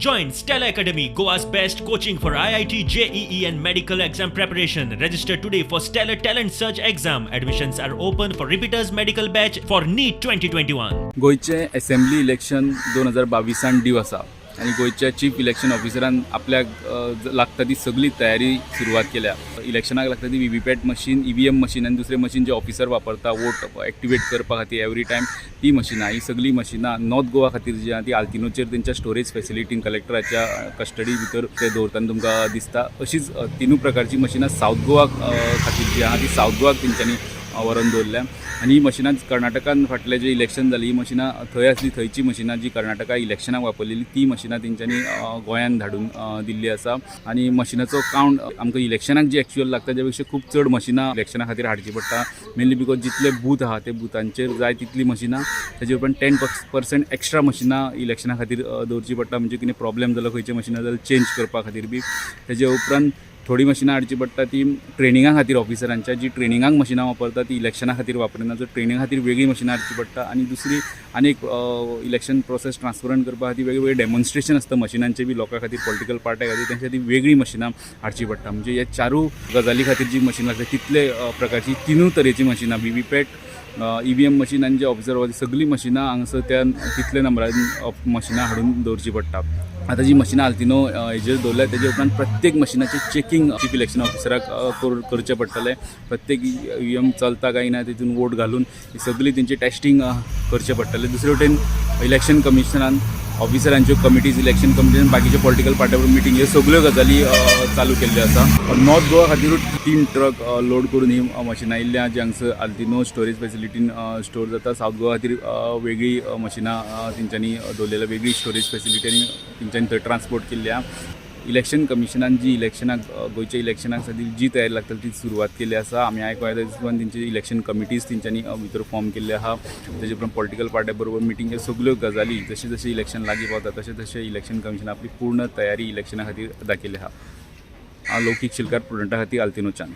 Join Stellar Academy, Goa's best coaching for IIT, JEE and medical exam preparation. Register today for Stellar Talent Search exam. Admissions are open for repeaters medical batch for NEET 2021. गोंयचें assembly election 2022 due आसा आनी गोंयच्या chief election ऑफिसरान आपल्याक लागता ती सगळी तयारी सुरवात केल्या. इलेक्शनाक लागता ती VVPAT machine, EVM machine आनी दुसरें मशीन जे ऑफिसर वापरता वोट एक्टिवेट करपा खातीर एवरी टायम, ती मशिनां, ही सगळीं मशिनां नॉर्थ गोवा खातीर जी आहा ती आल्तिनोचेर तेंच्या स्टोरेज फेसिलिटीन कलेक्टराच्या कस्टडी भितर ते दवरतना तुमकां दिसता. अशीच तिनूय प्रकारची मशिनां सावथ गोवा खातीर जी आहा ती सावथ गोवाक तेंच्यांनी व्हरोन दवरल्या. आनी ही मशिनां कर्नाटकान फाटलें जें इलेक्शन जालें, ही मशिनां थंय आसली. थंयची मशिनां जी कर्नाटका इलेक्शनाक वापरलेली ती मशिनां तेंच्यांनी गोंयान धाडून दिल्ली आसा. आनी मशिनाचो कावंट आमकां इलेक्शनाक जी एक्चुअल लागता त्या पेक्षा खूब चड मशिनां इलेक्शना खातीर हाडची पडटा, मेनली because जितले बूथ आहा ते बुथांचेर जाय तितलीं मशिनां, ताजे उपरांत 10% एक्स्ट्रा मशिनां इलेक्शना खातीर दवरची पडटा, म्हणजे कितें प्रॉब्लेम जालो खंयचे मशिनां जाल्यार चेंज करपा खातीर बी. तेजे उपरांत थोडीं मशिनां हाडची पडटा ती ट्रेनिंगा खातीर ऑफिसरांच्या. जी ट्रेनिंगाक मशिनां वापरता ती इलेक्शना खातीर वापरिना, सो ट्रेनिंगा खातीर वेगळी मशिनां हाडची पडटा. आनी दुसरी आनी एक इलेक्शन प्रोसेस ट्रान्सपरंट करपा खातीर वेगळे वेगळे डेमॉन्स्ट्रेशन आसता मशिनांचे बी लोकां खातीर, पॉलिटिकल पार्ट्या खातीर, तेंच्या खातीर वेगळीं मशिनां हाडची पडटा. म्हणजे हे चारूय गजाली खातीर जी मशिनां लागता तितले प्रकारची तिनूय तरेची मशिनां, व्हीव्हीपॅट, ईव्हीएम मशीन आनी जे ऑफिसर वता, सगळीं मशिनां हांगासर त्या तितले नंबरान मशिनां हाडून दवरची पडटा. आतां जी मशिनां आल्तिनो हेजेर दवरल्या, तेजे उपरांत प्रत्येक मशिनाचें चॅकींग चीफ इलेक्शन ऑफिसराक करचें पडटलें. प्रत्येक ईव्हीएम चलता काय ना, तितून वोट घालून ही सगळी तेंची टेस्टींग करचें पडटलें. दुसरे वटेन इलेक्शन कमिशनान ऑफिसरांच्यो कमिटीज, इलेक्शन कमिशन, बाकीचे पॉलिटिकल पार्ट्या बरोबर मिटींग, ह्यो सगळ्यो गजाली चालू केल्ल्यो आसा. नॉर्थ गोवा खातीरूच तीन ट्रक लोड करून ही मशिनां येयल्ल्या, जी हांगसर आल्तिनो स्टोरेज फेसिलिटीन स्टोर जाता. सावथ गोवा खातीर वेगळी मशिनां तेंच्यांनी दवरलेल्या, वेगळी स्टोरेज फेसिलिटी आनी तेंच्यांनी थंय ट्रान्सपोर्ट केल्ली आहा. इलेक्शन कमिशनान जी इलेक्शनाक, गोंयच्या इलेक्शनाक खातीर जी तयारी लागतली ती सुरवात केल्ली आसा. आमी आयको येता तेंची इलेक्शन कमिटीज तेंच्यांनी भितर फॉर्म केल्ले आहा. तेजे उपरांत पॉलिटिकल पार्ट्या बरोबर मिटींग, ह्यो सगल्यो गजाली जशें जशें इलेक्शन लागीं पावता तशें तशें इलेक्शन कमिशन आपली पूर्ण तयारी इलेक्शना खातीर दाखयल्ली आहा. हांव लौकीक शिलकार, प्रुडंटा खातीर आल्तिनोच्यान.